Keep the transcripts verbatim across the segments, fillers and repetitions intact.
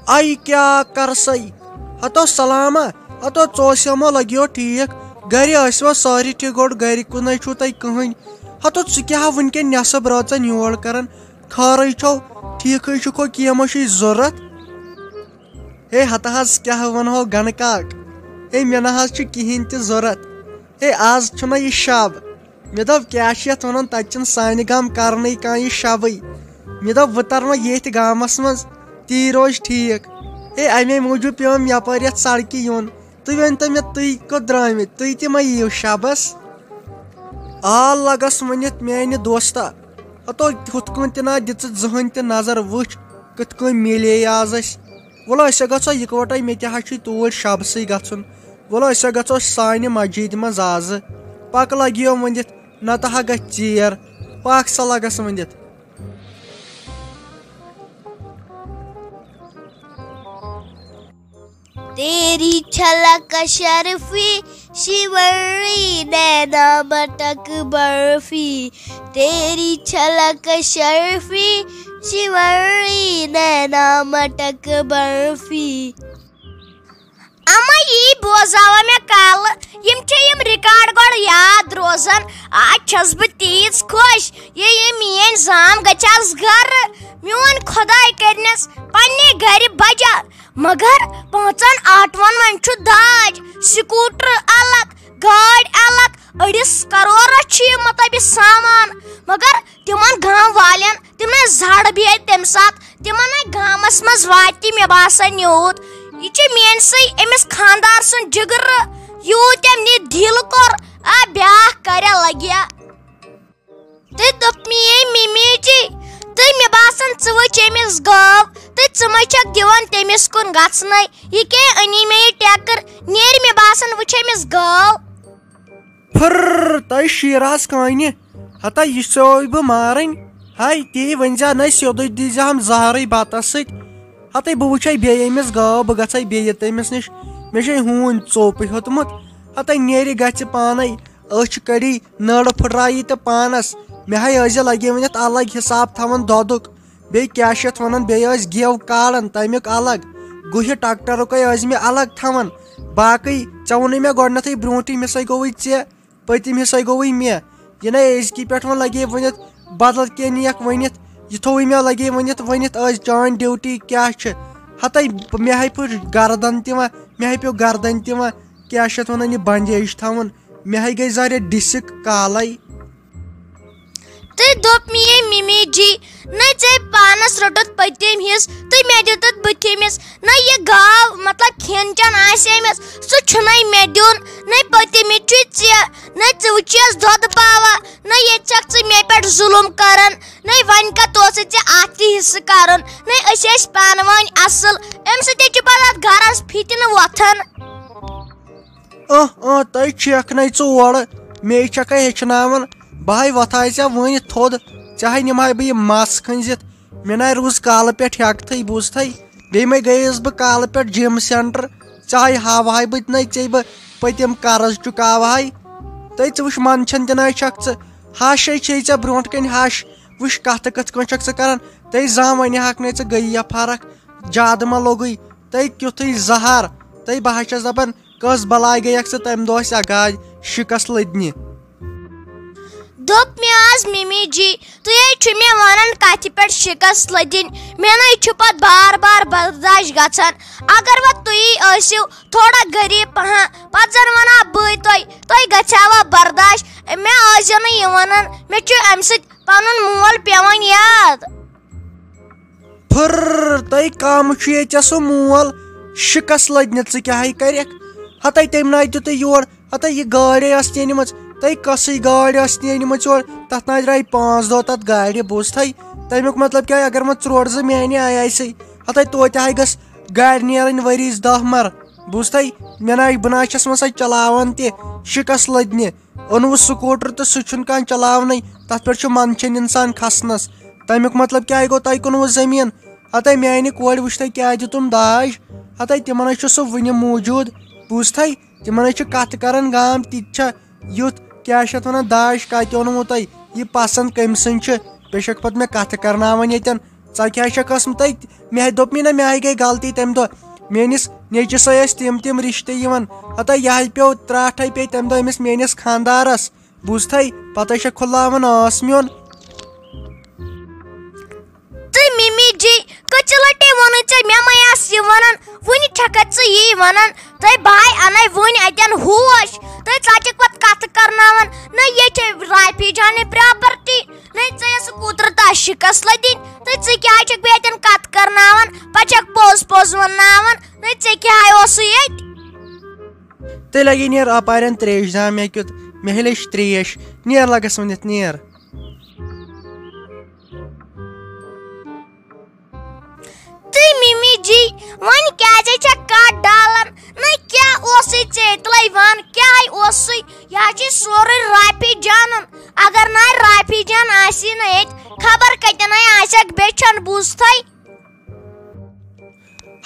آے کیٛاہ کرسے؟ ہتو سلامہ، ہتو ژوسیمو لگیو ٹھیک، گرِ ٲسوا سٲری ٹھیک؟ گۄڈٕ گرِ کُنے چھُو تۄہہِ کٕہٕنۍ؟ ہتو ژٕ کیٛاہ وٕنکیٚن نٮ۪صٕب رٲژن یور کران؟ خٲرٕے چھو، ٹھیکھٕے چھُکھو، کینٛہہ ما چھُے ضروٗرت؟ ہے ہتہٕ حظ کیٛاہ ونہو گنہٕ کاک، ہے مےٚ نہ حظ چھُ کِہیٖنۍ تہِ ضروٗرت۔ ہے آز چھُنہ یہِ شب، مےٚ دوٚپ، کیٛاہ چھِ یَتھ وَنان، تَتہِ چھِنہٕ سانہِ گامہٕ کَرنٕے کانٛہہ یہِ شَبٕے۔ مےٚ دوٚپ، وۄنۍ تَرٕ وۄنۍ ییٚتھۍ گامَس منٛز، تی روزِ ٹھیٖک۔ ہے، اَمے موٗجوٗب پیوٚم یَپٲرۍ یَتھ سڑکہِ یُن۔ تُہۍ ؤنۍتو مےٚ، تُہۍ کوٚت درٛامٕتۍ؟ تُہۍ تہِ ما یِیِو شَبَس؟ آ، لَگَس ؤنِتھ میٛانہِ دوستا۔ ہَتو، ہُتھ کٔنۍ تہِ نہ دِژٕتھ زٕہٕنۍ تہِ نظر، وٕچھ، کِتھ کٔنۍ میلے آز اَسہِ۔ وَلہٕ، أسۍ ہا گژھو یِکوَٹَے، مےٚ تہِ حظ چھُے توٗرۍ شَبسٕے گژھُن۔ وَلہٕ، أسۍ ہا گژھو سانہِ مسجدِ منٛز آزٕ۔ پَکھ لَگیو ؤنِتھ، نَتہٕ ہا گژھِ ژیر۔ پَکھ سا لَگَس ؤنِتھ۔ تیری چھلک شرفی، شیوری نینا مٹک برفی۔ تیری چھلک شرفی، شیوری نینا مٹک برفی۔ اما یی بوزاوا مےٚ کالہٕ، یِم چھِ یِم ریکارڈ گۄڈٕ یاد روزان۔ آز چھَس بہٕ تیٖژ خۄش، یہِ یہِ میٲنۍ زام گژھِ آز گرٕ، میون خۄداے کٔرنَس پننہِ گرِ بجا۔ مگر پانٛژن آٹوَن منٛز چھُ داج، سکوٗٹر الگ، گٲڑۍ الگ، أڑِس کرورس چھُ یہِ مطلب یہِ سامان، مگر تِمن گام والٮ۪ن تِم نَے زَڈ بیٚیہِ تَمہِ ساتہٕ، تِمن نَے گامَس منٛز واتہِ مےٚ باسان یوٗت۔ یہِ چھِ میٛٲنۍ سٕے أمِس خانٛدار سُنٛد جِگرٕ، یوٗت أمۍ نہِ دِل کوٚر، آ، بیٛاکھ کَرِ لَگہِ۔ تہٕ دوٚپ مےٚ، "یے مِمی جی، تہٕ مےٚ باسان ژٕ وٕچھ أمِس گٲو، تہٕ ژٕ ما چھَکھ دِوان تٔمِس کُن گژھنَے؟ یہِ کیٛاہ أنی مےٚ یہِ ٹٮ۪کٕر؟ نیرِ مےٚ باسان وٕچھ أمِس گٲو۔" پھٕر، تۄہہِ شیٖراز کانہِ۔ ہتا یہِ ژوے بہٕ مارٕنۍ۔ ہاے، تی ؤنۍ زِ نَے سیوٚدُے دی زِ ہم زہرٕے بَتَس سۭتۍ۔ ہَتَے بہٕ وٕچھَے بیٚیہِ أمِس گٲو، بہٕ گژھَے بیٚیہِ تٔمِس نِش۔ مےٚ چھے ہوٗنۍ ژوٚپ ہیوٚتمُت۔ ہَتَے نیرِ گژھِ پانَے۔ أچھ کٔڑی، نٔر پھٕٹرایی تہٕ پانَس۔ مےٚ ہَے ٲسۍ زِ لَگے وۄنۍ اَتھ الگ حساب تھاوان دۄدُک۔ بیٚیہِ کیٛاہ چھِ اَتھ وَنان، بیٚیہِ ٲسۍ گٮ۪و کارَن تَمیُک الگ۔ گُہہِ ٹرٛکٹَرُکَے ٲسۍ مےٚ الگ تھاوان۔ باقٕے ژےٚ ووٚنُے مےٚ گۄڈٕنٮ۪تھٕے برٛونٛٹھٕے، مےٚ سَے گوٚوُے ژےٚ۔ پٔتِم حصے گوٚوٕے مےٚ۔ یہِ نَے أزکی پٮ۪ٹھ وۄنۍ لَگے ؤنِتھ بدل کینٛہہ نیکھ ؤنِتھ۔ یہِ تھوٚوُے مےٚ لَگے ؤنِتھ، ؤنِتھ ٲسۍ چٲنۍ ڈیوٹی کیٛاہ چھِ۔ ہَتَے مےٚ ہَے پھُٹ گردَن تہِ وۄنۍ، مےٚ ہَے پیوٚو گردَن تہِ وۄنۍ۔ کیٛاہ چھِ اَتھ وَنان، یہِ بنٛدیج تھاوُن۔ مےٚ ہَے گٔے زَرِ ڈِسِک کالَے۔ تہٕ دوٚپ مےٚ، "مِمی جی، نَے ژےٚ پانَس روٚٹُتھ پٔتِم حصہٕ تہٕ مےٚ دیُتُتھ بٕتھِمِس۔ نہ یہِ گاو، مطلب، کھٮ۪ن چٮ۪ن آسہِ أمِس، سُہ چھُنَے مےٚ دیُن۔ نہ پٔتِمہِ چھُے ژےٚ، نہ ژٕ وٕچھِیَس دۄدٕ پاوا، نہ ییٚتہِ چھَکھ ژٕ مےٚ پٮ۪ٹھ ظُلُم کران۔ نہ وۄنۍ کَتھ اوسُے ژےٚ اَتھ تہِ حصہٕ کرُن؟ نہ أسۍ ٲسۍ پانہٕ ؤنۍ اَصٕل، اَمہِ سۭتۍ چھُ پَتہٕ اَتھ گَرَس فِتنہٕ وۄتھان۔" اہ اہ، تۄہہِ چھِکھ نَے ژٕ اورٕ، مے چھَکھے ہیٚچھناوان۔ بہٕ ہَے وۄتھاے ژےٚ وٕنۍ تھوٚد، ژےٚ ہَے نِمہٕ ہاے بہٕ یہِ مَس کھٔنزِتھ۔ مےٚ نَے روٗز کالہٕ پٮ۪ٹھ ہٮ۪کتھٕے، بوٗزتھَے؟ بیٚیہِ مَے گٔیَس بہٕ کالہٕ پٮ۪ٹھ جِم سٮ۪نٹَر، ژےٚ ہَے ہاوہاے بہٕ تہِ نَے ژےٚ بہٕ پٔتِم قرض چُکاوہاے۔ تہٕ ژٕ وٕچھ، منٛدچھان تہِ نَے چھَکھ ژٕ، ہَش ہے چھے ژےٚ برٛونٛٹھ کَنۍ ہَش۔ وٕچھ، کَتھٕ کِتھ کٔنۍ چھَکھ ژٕ کَران۔ تہٕ زانٛہہ وَنہِ ہاکھ نَے ژٕ، گٔیی یا فرق؟ زیادٕ ما لوٚگُے؟ تہٕ کیُتھُے زَہر۔ تہٕ بہٕ ہا چھَس دَپان، کٔژ بَلاے گٔیَکھ ژٕ تَمہِ دۄہ اَسہِ اَگادِ شِکَس لٔدنہِ؟ دوٚپ مےٚ آز، "مِمی جی، تُہۍ ہے چھِو مےٚ وَنان کَتھِ پٮ۪ٹھ شِکَس لٔدِنۍ، مےٚ نَے چھُ پَتہٕ بار بار برداش گژھان۔ اگر وۄنۍ تُہی ٲسِو تھوڑا غریٖب پَہَم، پَتہٕ زَن وَنہٕ ہا بٕے تۄہہِ، تۄہہِ گژھِ ہا وۄنۍ برداش۔ مےٚ ٲسۍزیو نہٕ یہِ وَنان، مےٚ چھُ اَمہِ سۭتۍ پَنُن مول پٮ۪وان یاد۔" پھٕر، تۄہہِ کم چھُ ییٚتہِ سُہ مول؟ شِکس لٔدنہِ ژٕ کیٛاہ ہے کَرٮ۪کھ؟ ہَتَے تٔمۍ نَے دیُتُے یور، ہَتَے یہِ گٲڑۍ ٲس نِنمٕژ۔ تۄہہِ کۄسٕے گٲڑۍ ٲس نِنمٕژ یور؟ تَتھ نَے درٛاے پانٛژھ دۄہ تَتھ گاڑِ، بوٗزتھَے؟ تَمیُک مطلب کیٛاہ؟ اگر وۄنۍ ژرٛوٹ زٕ میٛانہِ آیہِ آسے، ہَتَے توتہِ ہَے گٔژھ گاڑِ نیرٕنۍ ؤریِچ دَہ مَرٕ، بوٗزتھَے؟ مےٚ نَے، بہٕ نَے چھَس وۄنۍ سۄ چلاوان تہِ، شِکس لٔدنہِ۔ اوٚنوُ سکوٗٹر تہٕ سُہ چھُنہٕ کانٛہہ چلاونٕے، تَتھ پٮ۪ٹھ چھُ منٛدچھان اِنسان کھسنَس۔ تَمیُک مطلب کیٛاہ گوٚو؟ تۄہہِ کٕنوُ زٔمیٖن؟ ہَتَے میٛانہِ کورِ وٕچھ تۄہہِ کیٛاہ دیُتُم داج۔ ہَتَے تِمَن ہے چھُ سُہ وٕنہِ موٗجوٗد۔ بوٗزتھَے؟ تِمَن ہے چھِ کَتھٕ کَران گام تِتہِ چھا یُتھ، کیٛاہ چھِ اَتھ وَنان، داج کَتہِ اوٚنوُ تۄہہِ؟ یہِ پَسنٛد کٔمۍ سٕنٛدۍ چھِ؟ بیٚیہِ چھَکھ پَتہٕ مےٚ کَتھٕ کَرناوان ییٚتٮ۪ن۔ ژٕ کیٛاہ چھکھ ٲسمٕژ تۄہہِ؟ مےٚ دوٚپ مےٚ نہ، مےٚ آیہِ گٔے غلطی تَمہِ دۄہ۔ میٲنِس نیٚچوِس ٲسۍ تِم تِم رِشتہٕ یِوان۔ ہتا یہِ ہَے پیوٚو ترٛٹھ، ہَے پیٚیہِ تَمہِ دۄہ أمِس میٲنِس خانٛدارَس۔ بوٗزتھٕے، پَتہٕ چھےٚ کھُلاوان ٲس میون۔ تہٕ مِمی جی، کٔژِ لَٹہِ ووٚنُے ژےٚ، مےٚ مَے آس یہِ وَنان، وُنہِ چھَکھ ژٕ یی وَنان؟ تہٕ بہٕ ہَے اَنَے وُنہِ اَتٮ۪ن ہوش، تہٕ ژٕ چھَکھ پَتہٕ کَتھٕ کَرناوان۔ نہ، یہِ چھےٚ رافی جانٕنۍ پراپرٹی، نہ، ژےٚ ٲسٕکھ اوترٕ تَس شِکَس لٔدِنۍ، تہٕ ژٕ کیٛازِ چھَکھ بیٚیہِ اَتٮ۪ن کَتھٕ کَرناوان؟ پَتہٕ چھَکھ پوٚز پوٚز وَنناوان، نہ، ژےٚ کیٛاہ اوسُے ییٚتہِ؟ تیٚلہِ لگی نیر اپارٮ۪ن تریش دام مےٚ کیُتھ، مےٚ ہیٚلہِ أچھ تریش۔ نیر لگس ؤنِتھ، نیر۔ تہٕ مِمی جی، وۄنۍ کیٛازِ چھےٚ کتھ ڈالان؟ نہ کیٛاہ اوسُے ژےٚ تلے ون، کیٛاہ اوسُے؟ یہِ حظ چھُے سورُے رافی جانُن۔ اگر نہٕ رافی جان آسی نہٕ ییٚتہِ، خبر کتٮ۪ن آسٮ۪کھ بیچھن، بوٗزتھے۔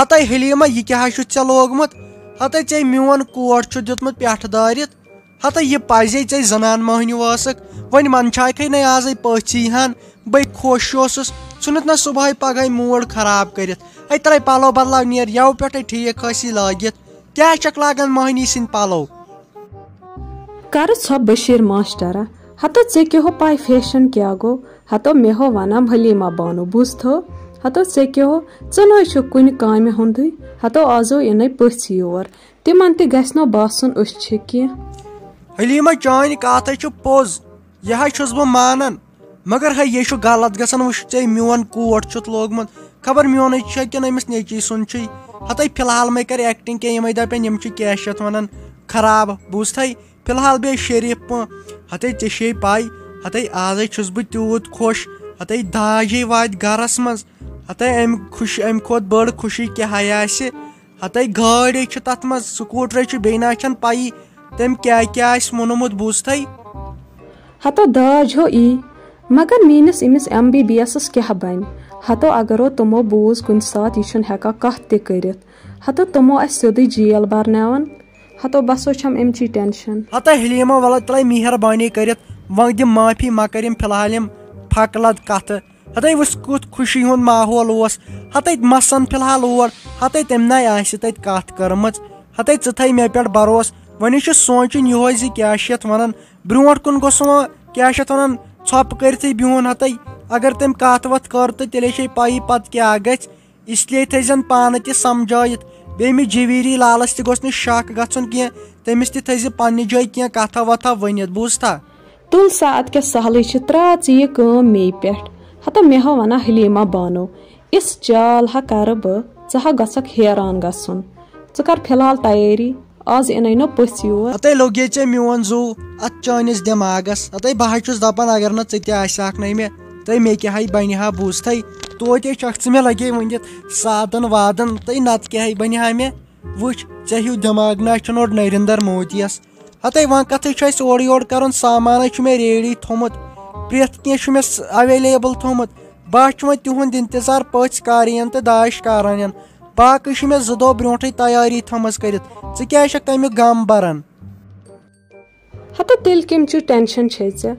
ہتے حلیمہ، یہِ کیٛاہ حظ چھُتھ ژےٚ لوگمُت؟ ہتے ژےٚ میون کوٹ چھُ دیُتمُت پٮ۪ٹھٕ دٲرِتھ۔ ہتے یہِ پزے ژےٚ زنان مۄہنیو ٲسٕکھ، وۄنۍ منٛدچھاکھے نے آزے پٔژھی ہن۔ بے خۄش اوسُس، ژھُنُتھ نہ صبحٲے پگہٲے موڈ خراب کٔرِتھ۔ ہے ترے پلو بدلاو، نیر یَوٕ پٮ۪ٹھے ٹھیٖک ٲسی لٲگِتھ۔ کیٛاہ چھکھ لاگان مۄہنی سٕنٛدۍ پلو؟ کر ژھۄپ بشیر ماشٹرا، ہتو ژےٚ کیٛاہ ہو پاے فیشن کیٛاہ گوٚو؟ ہتو مےٚ ہو ونام حلیمہ بانو، بوٗزتھو؟ ہتو ژےٚ کیٛاہ ہو، ژٕ نہٕ چھُکھ کُنہِ کامہِ ہُنٛدُے۔ ہتو آزو یِنَے پٔژھۍ یور، تِمن تہِ گژھِ نہٕ باسُن أسۍ چھِ کینٛہہ۔ حلیمہ، چانہِ کتھ چھِ پوٚز، یہِ حظ چھُس بہٕ مانان، مگر ہے یہِ چھُ غلط گژھان۔ وٕچھ ژےٚ میون کوٹ چھُتھ لوگمُت، خبر میونُے چھا کِنہٕ أمِس نیٚچی سُنٛد چھُے؟ ہتے فی الحال مے کر ایکٹنگ کینٛہہ، یِمے دپن یِم چھِ کیٛاہ چھِ اتھ ونان خراب، بوٗزتھے؟ فی الحال بیٚیہِ شریٖف پٲ-، ہتے ژےٚ چھے پاے، ہتے آزے چھُس بہٕ تیوٗت خۄش، ہتے داجے واتہِ گرس منٛز۔ ہتے امہِ خوشی، امہِ کھۄتہٕ بٔڑ خوشی کیٛاہ ہا آسہِ؟ ہتے گٲڑۍ چھِ تتھ منٛز، سکوٗٹرے چھُ، بیٚیہِ نہ چھَنہٕ پَیی تٔمۍ کیٛاہ کیٛاہ آسہِ ووٚنمُت، بوٗزتھٕے۔ ہتو داج ہو ای، مگر میٲنِس أمِس ایم بی بی ایسس کیٛاہ بنہِ؟ ہتو اگرو تِمو بوٗز کُنہِ ساتہٕ یہِ چھُنہٕ ہٮ۪کان کتھ تہِ کٔرِتھ، ہتو تِمو اسہِ سیوٚدُے جیل برناوان۔ ہتو بس ہو چھم امچی ٹینشن۔ ہتے حلیمہ، ولہ تلے مہربانی کٔرِتھ وۄنۍ دِ معٲفی، مہ کر یِم فی الحال یِم پھکہٕ لد کتھٕ۔ ہتے وٕچھ کیُتھ خوشی ہُنٛد ماحول اوس۔ ہتے مسن فی الحال اور، ہتے تٔمۍ ناے آسہِ تتہِ کتھ کٔرمٕژ۔ ہتے ژٕ تھٲے مےٚ پٮ۪ٹھ بروسہٕ۔ وۄنۍ چھُ سونٛچُن یِہوے زِ کیٛاہ چھِ یتھ ونان، برونٛٹھ کُن گوٚژھ وۄنۍ کیٛاہ چھِ یتھ ونان، ژھۄپہٕ کٔرتھٕے بِہُن۔ ہتے اگر تٔمۍ کتھ وتھ کٔر تہٕ تیٚلے چھے پَیی پتہٕ کیٛاہ گژھِ۔ اس لیے تھٲیزٮ۪ن پانہٕ تہِ سمجھٲیِتھ۔ بیٚیہِ أمِس جویری لالس تہِ گوٚژھ نہٕ شک گژھُن کینٛہہ، تٔمِس تہِ تھٲیزِ پننہِ جایہِ کینٛہہ کتھا وتھا ؤنِتھ، بوٗزتھا؟ تُل سا، ادٕ کیٛاہ سہلٕے چھِ، ترٛاو ژٕ یہِ کٲم مے پٮ۪ٹھ۔ ہتو مےٚ ہا ونان حلیمہ بانو، اس چال ہا کرٕ بہٕ، ژٕ ہا گژھکھ حیران گژھُن۔ ژٕ کر فی الحال تیٲری، آز یِنَے نہٕ پٔژھۍ یور۔ ہتے لوٚگے ژےٚ میون زُو اتھ چٲنِس دٮ۪ماغس۔ ہتے بہٕ ہا چھُس دپان، اگر نہٕ ژٕ تہِ آسہِ ہاکھ نَے مےٚ، تہٕ مےٚ کیٛاہ ہا بنہِ ہا، بوٗزتھٕے؟ توتہِ چھکھ ژٕ مےٚ لگے ؤنِتھ سادن وادن، تہٕ نتہٕ کیٛاہ ہا بنہِ ہا مےٚ؟ وٕچھ، ژےٚ ہیوٗ دٮ۪ماغ نہ چھُنہٕ اورٕ نریندر مودیَس۔ ہتے وۄنۍ کتھٕے چھُ اَسہِ اورٕ یورٕ کرُن، سامانٕے چھُ مےٚ ریڈی تھوٚمُت، پرٛٮ۪تھ کینٛہہ چھُ مےٚ س-، اویلیبل تھوٚمُت۔ بہٕ ہا چھُ وۄنۍ تِہُنٛد انتظار پٔژھۍ کر یِن تہٕ داج کر انن۔ باقٕے چھُ مےٚ زٕ دۄہ برونٛٹھٕے تیٲری تھٲمٕژ کٔرِتھ۔ ژٕ کیٛازِ چھکھ تمیُک غم بران؟ ہتہٕ تیٚلہِ کَمہِ چُھ ٹینشن چھے ژےٚ؟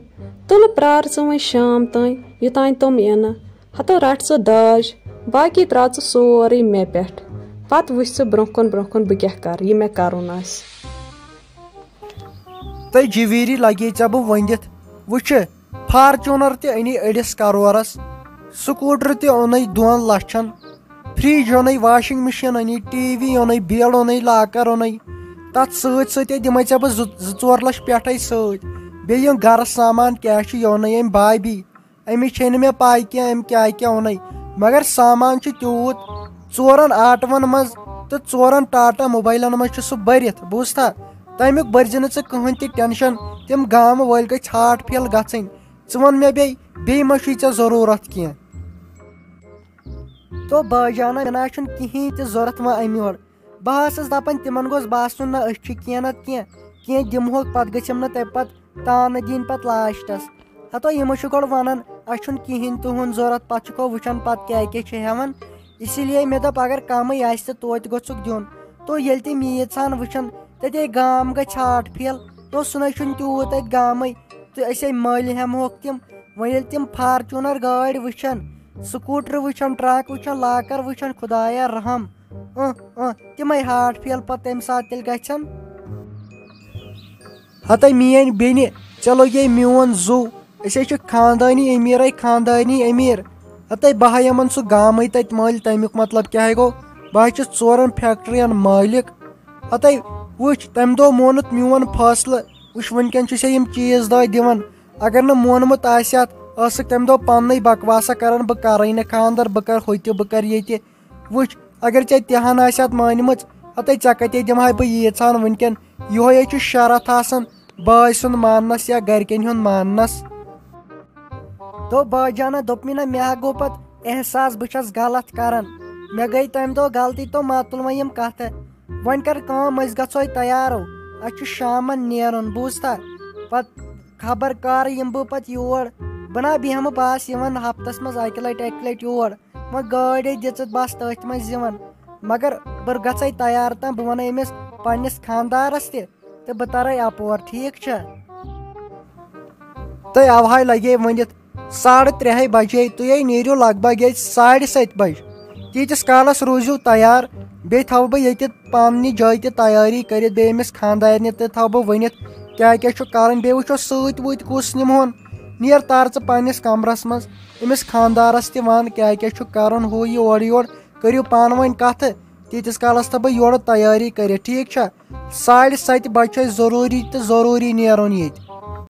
تُلہٕ پرٛار ژٕ وۄنۍ شام تام، یوٚتام تِم یِنہٕ۔ ہتو رٹھ ژٕ داج، باقی ترٛاو ژٕ سورُے مےٚ پٮ۪ٹھ۔ پتہٕ وٕچھ ژٕ برونٛہہ کُن، برونٛہہ کُن بہٕ کیٛاہ کرٕ، یہِ مےٚ کرُن آسہِ۔ تہٕ جویری لگے ژےٚ بہٕ ؤنِتھ۔ وٕچھِ، فارچوٗنر تہِ أنی أڑِس کرورس، سکوٗٹر تہِ اوٚنُے دۄن لچھن، فریج اوٚنُے، واشنگ مشین أنی، ٹی وی اوٚنُے، بیڈ اوٚنُے، لاکر اوٚنُے۔ تتھ سۭتۍ سۭتۍ دِمے ژےٚ بہٕ زٕ، زٕ ژور لچھ پٮ۪ٹھے سۭتۍ۔ بیٚیہِ یِم گرس سامان کیٛاہ چھُ، یہِ اوٚنُے أمۍ بھابی۔ أمِس چھے نہٕ مےٚ پاے کینٛہہ أمۍ کیٛاہ کیٛاہ اوٚنُے، مگر سامان چھُ تیوٗت، ژورن آٹون منٛز تہٕ ژورن ٹاٹا موبایلن منٛز چھُ سُہ بٔرِتھ، بوٗزتھا؟ تمیُک بٔرزِ نہٕ ژٕ کٕہٕنۍ تہِ ٹینشن، تِم گامہٕ وٲلۍ گٔژھۍ ژھانٛٹھ پھِل گژھٕنۍ۔ ژٕ وَن مےٚ بیٚیہِ، بیٚیہِ ما چھُے ژےٚ ضروٗرت کینٛہہ؟ تو باجانہ، مےٚ نہ چھُنہٕ کِہیٖنۍ تہِ ضوٚرَتھ وۄنۍ اَمہِ یورٕ۔ بہٕ ہا ٲسٕس دَپان، تِمَن گوٚژھ باسُن، نہ أسۍ چھِ کینٛہہ نَتہٕ کینٛہہ، کینٛہہ دِمہوکھ، پَتہٕ گٔژھِم نہٕ تَمہِ پَتہٕ تانہٕ دِنۍ پَتہٕ لاسٹَس۔ ہَتو یِمو چھُ گۄڈٕ وَنان، اَسہِ چھُنہٕ کِہیٖنۍ تُہُنٛد ضوٚرَتھ، پَتہٕ چھُکھ وٕچھان پَتہٕ کیٛاہ کیٛاہ چھِ ہٮ۪وان۔ اسی لیے مےٚ دوٚپ، اگر کَمٕے آسہِ تہٕ توتہِ گوٚژھُکھ دیُن۔ تو ییٚلہِ تِم ییٖژ ہَن وٕچھان، تَتے گام گژھِ ژھانٛٹھ پھِل، تو سُہ نَے چھُنہٕ تیوٗت اَتہِ گامٕے۔ تہٕ أسے مٔلۍ ہٮ۪مہوکھ تِم۔ وۄنۍ ییٚلہِ تِم فارچوٗنر گٲڑۍ وٕچھن، سکوٗٹر وٕچھان، ٹرک وٕچھان، لاکر وٕچھان، خدایا رحم۔ اۭں، اۭں، تِمے ہارٹ فیل پتہٕ تمہِ ساتہٕ تیٚلہِ گژھن۔ ہتے میٲنۍ بیٚنہِ، ژےٚ لوٚگے میون زُو۔ أسۍ ہے چھِ خاندٲنی أمیٖرے خاندٲنی أمیٖر۔ ہتے بہٕ ہا یِمن سُہ گامٕے تتہِ مٲلۍ، تمیُک مطلب کیٛاہ گوٚو؟ بہٕ ہا چھُس ژورن فیکٹرین مٲلِک۔ ہتے وٕچھ، تمہِ دۄہ مونُتھ میون فٲصلہٕ۔ وٕچھ، وٕنکیٚن چھُ ژےٚ یِم چیٖز دٲے دِوان۔ اگر نہٕ مونمُت آسہِ ہتھ، ٲسٕکھ تمہِ دۄہ پننُے بکواسا کران، بہٕ کرے نہٕ خاندر، بہٕ کرٕ ہُتہِ، بہٕ کرٕ ییٚتہِ۔ وٕچھ، اگر ژےٚ تہِ ہن آسہِ ہتھ مٲنمٕژ، ہتے ژےٚ کتے دِمہٕ ہاے بہٕ ییٖژ ہن وٕنکیٚن؟ یِہوے ہے چھُ شرف آسان، بٲے سُنٛد ماننس یا گرِکٮ۪ن ہُنٛد ماننس۔ دوٚپ باجانہ، دوٚپ مےٚ نہ، مےٚ ہا گوٚو پتہٕ احساس بہٕ چھس غلط کران۔ مےٚ گٔے تمہِ دۄہ غلطی، تو مہ تُل وۄنۍ یِم کتھٕ۔ وۄنۍ کر کٲم، أسۍ گژھو تیارو، اسہِ چھُ شامن نیرُن، بوٗزتھا؟ پتہٕ خبر کر یِمہٕ بہٕ پتہٕ یور۔ بہٕ نہ بیٚہمہٕ، بہٕ آسہٕ یِوان ہفتس منٛز اکہِ لٹہِ اکہِ لٹہِ یور۔ وۄنۍ گٲڑۍ ہے دِژٕتھ، بہٕ آسہٕ تٔتھۍ منٛز یِوان۔ مگر بہٕ گژھے تیار تام، بہٕ ونہٕ أمِس پننِس خاندارس تہِ تہٕ بہٕ ترے اپور، ٹھیٖک چھا؟ تہٕ اوہاے لگے ؤنِتھ، ساڑٕ ترٛےٚ ہَے بجے، تُہۍ ہے نیٖرِو لگ بگ ییٚتہِ ساڑِ ستہِ بجہِ۔ تیٖتِس کالس روٗزِو تیار، بیٚیہِ تھاوٕ بہٕ ییٚتہِ پننہِ جایہِ تہِ تیٲری کٔرِتھ، بیٚیہِ أمِس خاندارنہِ تہِ تھاوٕ بہٕ ؤنِتھ کیٛاہ کیٛاہ چھُ کرُن، بیٚیہِ وٕچھو سۭتۍ وۭتۍ کُس نِمہون۔ نیر تر ژٕ پننِس کمرس منٛز، أمِس خاندارس تہِ ون کیٛاہ کیٛاہ چھُ کرُن، ہُہ یہِ اورٕ یورٕ، کٔرِو پانہٕ ؤنۍ کتھٕ۔ تیٖتِس کالس تھاوٕ بہٕ یورٕ تیٲری کٔرِتھ، ٹھیٖک چھا؟ ساڑِ ستہِ بجہِ چھُ اَسہِ ضروٗری تہٕ ضروٗری نیرُن ییٚتہِ۔